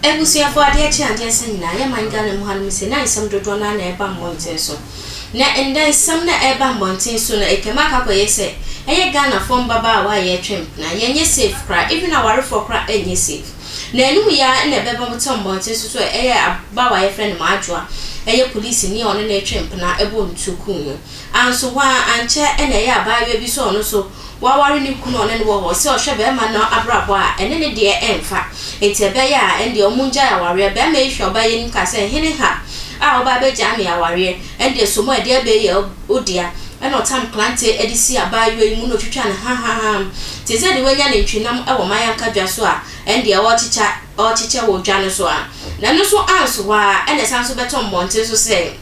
Abusuafoɔ adeɛ kye adeɛ sa nyinaa yɛ man Ghana mu hanom sei na nsɛm dodoɔ no ara na ɛreba mmɔnten so. Na ndɛ nsɛm no a ɛreba mmɔnten so no ɛkame aka akɔyɛ sɛ ɛyɛ Ghanafoɔ mmabaawa a yɛretwe mpena, yɛnyɛ safe koraa, even awarefoɔ koraa ɛnyɛ safe. Na ɛno mu yi ara na ɛbɛba bɛtɔ mmɔnten so so ɛyɛ ababaawa a yɛfrɛ no Maadwoa, ɛyɛ polisini a ɔne no retwe mpena bɔɔ no tuo kuu no. Anso hɔ ara ankyɛ na ɛyɛ abaayewa bi so a ɔno nso Waware ne kunu a ɔne no wɔ hɔ, sɛ ɔhwɛ barima no abrabɔ a, ɛne ne deɛ ɛmfa. Enti ɛbɛyɛ a, ɛndeɛ wɔn ngyae awareɛ. Barima yi hwɛ ɔbaa yi anim ka sɛ, Hene ha a woba abɛgyaa me awareɛ, ɛndeɛ so mu a ɛdeɛ bɛyi yɛ wo dea. Ɛna ɔtam klante de sii abaayewa yi mu na ɔtwitwaa no hahahaam. Te sɛ deɛ wanya nantwinam wɔ mayanka dwa so a, ɛndeɛ ɔrekyekyɛ ɔrekyekyɛ wɔ dwa no so a. Na ɛno nso anso hɔ ara, ɛna ɛsan nso bɛtɔ mmɔnten so sɛ,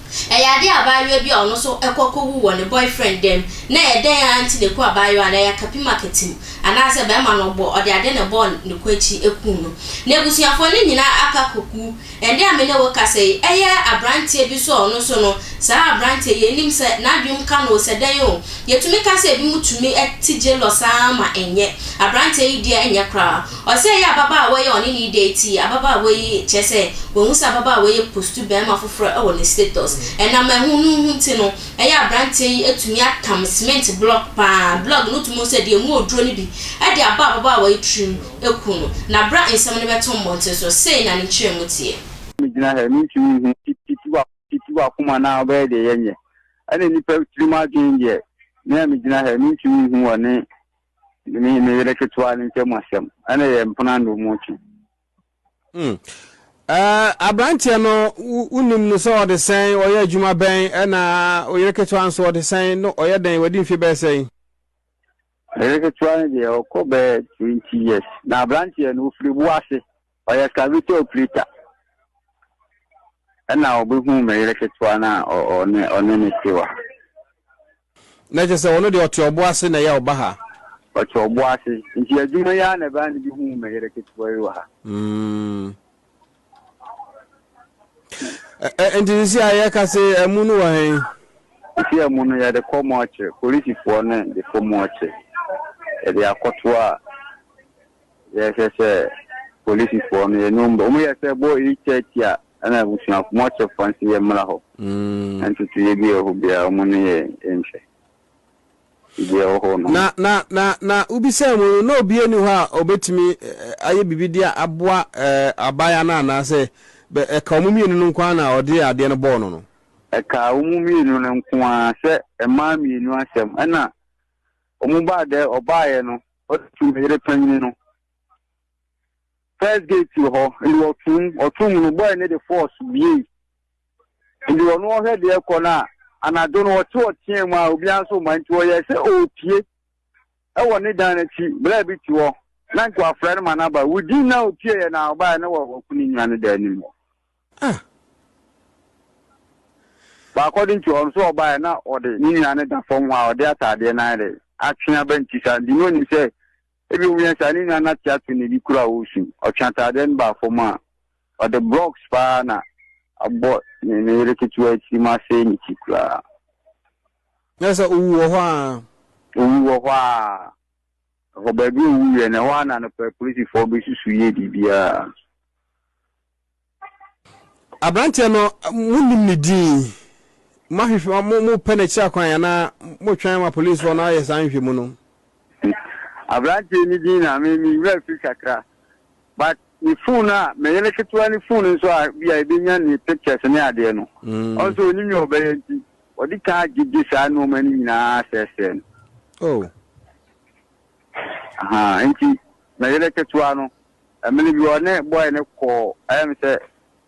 Ɛyɛ ade a abaayewa bi a ɔno nso kɔ kɔwu wɔ ne boyfriend dam na ɛyɛ dɛn ara nti na ɛku abaayewa no, ɛyɛ akapim akatim anaasɛ barima no ɔbɔ ɔde ade na ɛbɔɔ ne kɔn akyi kuu no. Na abusuafoɔ no nyinaa aka akɔku. Ɛnnɛ a me ne wo kasa yi, ɛyɛ abranteɛ bi nso a ɔno nso no, saa abranteɛ yi yɛnnim sɛ n'adwenem ka no o sɛ dɛn o, yɛtumi ka sɛ ebinom tumi te jealous ara ma ɛnyɛ. Abranteɛ yi deɛ ɛnyɛ koraa. Ɔsɛ ɛyɛ ababaawa yi a ɔne no redate yi, ababaawa yi kyerɛ sɛ wahu sɛ ababaawa yi apostu barima foforɔ wɔ ne status. Ɛnam ɛho no ho nti no, ɛyɛ aberanteɛ yi atumi atam cement block pa ara, block no wotumi hu sɛ deɛ ɛmu oduro no bi de abɔ ababaawa yi tirim aku no. Na berɛ a nsɛm no bɛto mmɔnten so, sei na ne nkyerɛmu teɛ. Megyina ha yi, mentumi nhu. Titi w'akoma na wobɛyɛ deɛ yɛnyɛ. Ɛna nnipa tirim adwene deɛ, me a megyina ha yi, mentumi nhu wɔne Me me yere ketewa no ntam asɛm ɛna yɛ mpena na ɔmu twe. Hmm. Uh, aberanteɛ no wonim no sɛ ɔde sɛn ɔyɛ adwuma bɛn ɛna oyere ketewa nso ɔde sɛn no ɔyɛ dɛn wadi mfe bɛyɛ sɛn? Yere ketewa no deɛ ɔkɔ bɛyɛ 20 years na aberanteɛ no ofiri bo ase ɔyɛ excavator operator ɛna ɔbɛhu me yere ketewa no a ɔne ɔne ne te wɔ ha. Na kyerɛ sɛ ɔno deɛ ɔte ɔbo ase na ɛyɛ ɔba ha. Ɔte ɔbo ase. Nti adwuma yi ara na ɛbaa no bi huu me yere ketewa yi wɔ ha. Mm. Nti sisi a yɛka se ɛmu no wɔ he? Sisi ɛmu no yɛde kɔ mɔɔkyere. Polisifoɔ no de kɔ mɔɔkyere. Yɛde akɔto a yɛhwɛ sɛ polisifoɔ no yɛne wɔn bɛ. Wɔn yɛ sɛ bɔ 8:30 a ɛna abusuafo mɔɔkyerefoɔ nso yɛ mmra hɔ. Mm. Na ntotoeɛ bi wɔ hɔ biara wɔn ne yɛ nhwɛ. Biribi a ɛwɔ hɔ no. Na na na na wobisaa mu no, na obiara nni hɔ a obetumi ayɛ biribi de aboa abaayewa no anaasɛ ɛka wɔn mmienu no nko ara na ɔde adeɛ no bɔɔ no no? Ɛkaa wɔn mmienu no nko ara sɛ mmaa mmienu asɛm. Ɛna wɔn baa dɛ ɔbaeɛ no, ɔtu me yere panyin no. First gate wɔ hɔ, nti ɔtum, ɔtum no, boy no de force buei. Nti ɔno ɔhwɛ deɛ ɛkɔ no a, anadwo no ɔte ɔteɛ mu a obiara nso mma nti ɔyɛɛ sɛ ɔrepie ɛwɔ ne dan no akyi berɛ a bi te hɔ na nka wafrɛ no ma no aba within na ɔpieeɛ na ɔbaeɛ na waku ne nua no da anim hɔ. Ah. But according to ɔno so ɔbaeɛ na ɔde ne nua no da fam hɔ a ɔde ataadeɛ no ayɛ dɛ atwe aba nti saa nti na ɔnim sɛ Ebi mu yɛ saa, ne nua no ate ato ne bi koro a ɔresu. Ɔtwe ataadeɛ no baa fam a, ɔde blocks paa na abɔ ne ne yere ketewa yi tirim asɛe ne ti koraa. Na sɛ owu wɔ hɔ a? Owu wɔ hɔ a. Ɛhɔ baabi a owuiɛ no, ɛhɔ ara na anɔpa apolisifoɔ bɛsusu yɛɛ biribiara. Aberanteɛ no, monnim ne din? Moahwehwɛ, mo, mopɛ n'akyi akwan anaa motwɛn ama polisfoɔ no ayɛ saa nhwehwɛmu no? Aberanteɛ no din na me, me werɛ afiri kakra. But ne phone a, me yere ketewa ne phone nso a bi a yɛbɛnya ne pictures ne adeɛ no, Mm. ɔno nso ɔnim nea ɔbɛyɛ nti, ɔde kan agyegye saa nneɛma no nyinaa asɛesɛe no. Oh. Ahaa, nti me yere ketewa no, Mmere bi ɔne boy no kɔɔ ɛyɛ me sɛ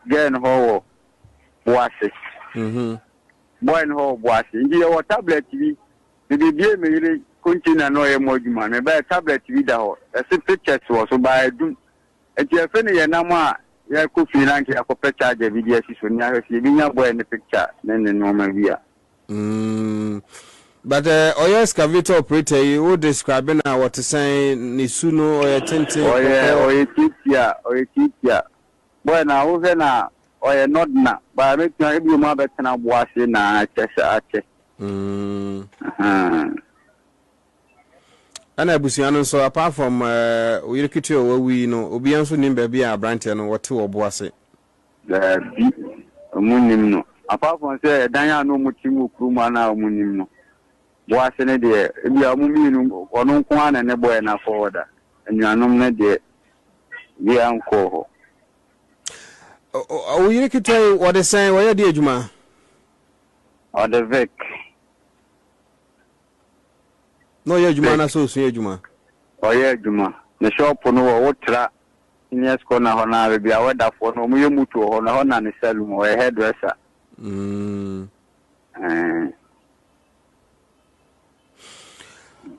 girl no hɔ wɔ Boase. Boy no hɔ wɔ Boase. Nti yɛwɔ tablet bi. Mebebie me yere container na ɔyɛ mu adwuma no, mebɛɛ tablet bi da hɔ. Yɛse pictures wɔ so baa adum. Nti ɛfe no yɛnam a yɛkɔ fie na anka yɛakɔpɛ charger bi de asi so ne ahwɛ sɛ yɛbɛnya boy no picture ne ne nnoɔma bi a. Mm but eh, ɔyɛ excavator operator yi, wo describe no a wɔte sɛn, ne su no, ɔyɛ tenten, Ɔyɛ kɔkɔɔ? ɔyɛ tiatia, ɔyɛ tiatia. Boy na wohwɛ no a, ɔyɛ nɔdena, but mɛtumi ebi ɔmo abɛtena bo ase na akyɛ sɛ akyɛ. Mm. Ahaa. Ɛna abusua no nso apart from eh, oyere ketewa a wawu yi no, obiara nso nnim baabi a abranteɛ no wɔte wɔ bo ase. Daabi, ɔmo nnim no. Apart from sɛ ɛdan a na ɔmo te mu wɔ kurom ha no a ɔmo nim no, bo ase no deɛ, ebia ɔmo mmienu, ɔno nko ara na ne boy no akɔ hɔ da. Anuanom no deɛ, obiara nkɔɔ hɔ. Wo yere ketewa yi, wɔde sɛn? Wɔyɛ deɛ adwuma? Ɔde Vic. Na ɔyɛ adwuma anaasɛ ɔsua adwuma? Ɔyɛ adwuma. Ne shop no wɔ Wotra Seniors Corner hɔ no ara, baabi a wɛdafoɔ no, wɔyɛ moto wɔ hɔ no, ɛhɔ na ne saloon wɔ, ɔyɛ hairdresser. Mm. Ɛɛ.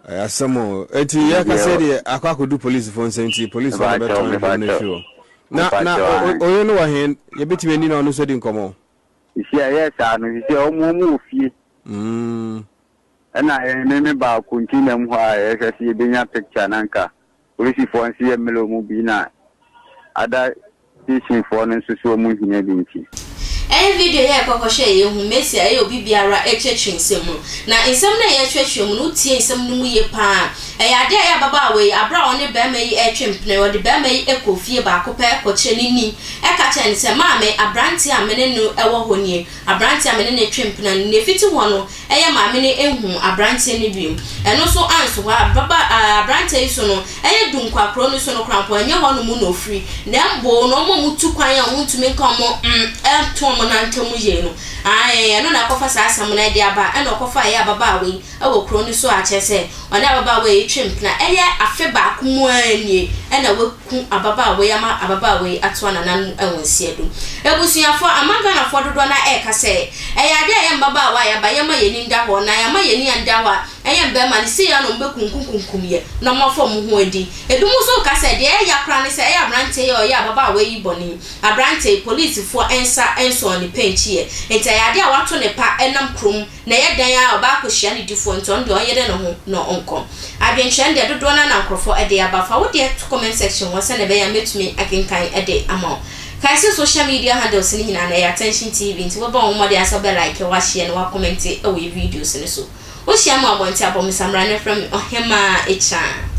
Ɛyɛ asɛm o. Eti yɛ kasa deɛ akɔ akɔdu polisifoɔ nsɛm nti polisifoɔ no bɛtɔn adwuma no afiri hɔ. Na na oye no wɔ he? Yɛbɛtumi ani na ɔno nso adi nkɔmmɔ. Sisi a ɛyɛ saa no, sisi a wɔn wɔn wɔ fie. Mm. Ɛna yɛn me me baa container mu hɔ a yɛhwɛ sɛ yɛbɛnya picture na nka polisifoɔ nso yɛ mmerɛ mu bi na ada station foɔ no nso so wɔn hia bi nti. Ɛyɛ video yi a yɛkɔkɔhwɛɛ yɛ hu Mercy a ɛyɛ obi biara rekyerɛkyerɛ nsɛm mu. Na nsɛm no a yɛrekyerɛkyerɛ mu no wotie nsɛm no mu yie paa a, ɛyɛ adeɛ a ɛyɛ ababaawa yi aberɛ a ɔne barima yi retwe mpena yi ɔde barima yi kɔɔ fie baako pɛ kɔkyerɛ ne ni ɛka kyerɛɛ no sɛ maame abranteɛ a mene no wɔ hɔ nie, abranteɛ a mene no retwe mpena no na ɛfiti hɔ no ɛyɛ maame no nhuu aberanteɛ no bio. Ɛno nso anso hɔ a, baba a aberanteɛ yi so no, ɛyɛ Dunkwa kuro no so no koraa mpo, ɛnyɛ hɔ nom na ɔfiri. Na mboo no, wɔn a wɔtu kwan a wɔntumi nka wɔn nto wɔn nan ntam yie no, ae, ɛno na akɔfa saa asɛm no de aba. Ɛna ɔkɔfa ɛyɛ ababaawa yi wɔ kuro no so a kyerɛ sɛ ɔne ababaawa yi retwe mpena. Ɛyɛ afe baako mu ara nie ɛna ku ababaawa yi ama ababaawa yi atoa nananom wɔ nseɛ do. Abusuafoɔ, ama Ghanafoɔ dodoɔ no ara ɛreka sɛ, ɛyɛ adeɛ a ɛyɛ mmabaawa a yɛaba yɛmma yɛn ani nda hɔ, na yɛamma yɛn ani anda hɔ a, ɛyɛ mmarima no sei ara na wɔbɛkunkumkunkum yɛn na wɔafa wɔn ho adi. Ebinom nso reka sɛ, deɛ ɛyɛ ya koraa ne sɛ, ɛyɛ aberanteɛ yi a ɔyɛɛ ababaawa yi bɔne yi, aberanteɛ yi, polisifoɔ nsa nsɔɔ ne pɛnkyiɛ, nti ɛyɛ adeɛ a wato ne pa nam kurom Na ɛyɛ dɛn ara a ɔbaa akɔhyia ne difoɔ nti ɔno deɛ ɔnyere ne ho na ɔnkɔ. Adwenkyerɛ no deɛ dodoɔ no ara na nkorɔfoɔ de aba. Fa wo deɛ to comment section hɔ sɛdeɛ ɛbɛyɛ a mɛtumi akenkan de ama wo. Kae sɛ social media handles no nyinaa no ɛyɛ Attention TV nti wobɛbɔ wo ho mmɔden ara sɛ wobɛ like, woashare na woakɔmɛnte wɔ yɛ videos no so. Wohyia me wɔ abɔnten a bɔ me samina na frɛ me Ɔhemaa Ekyan.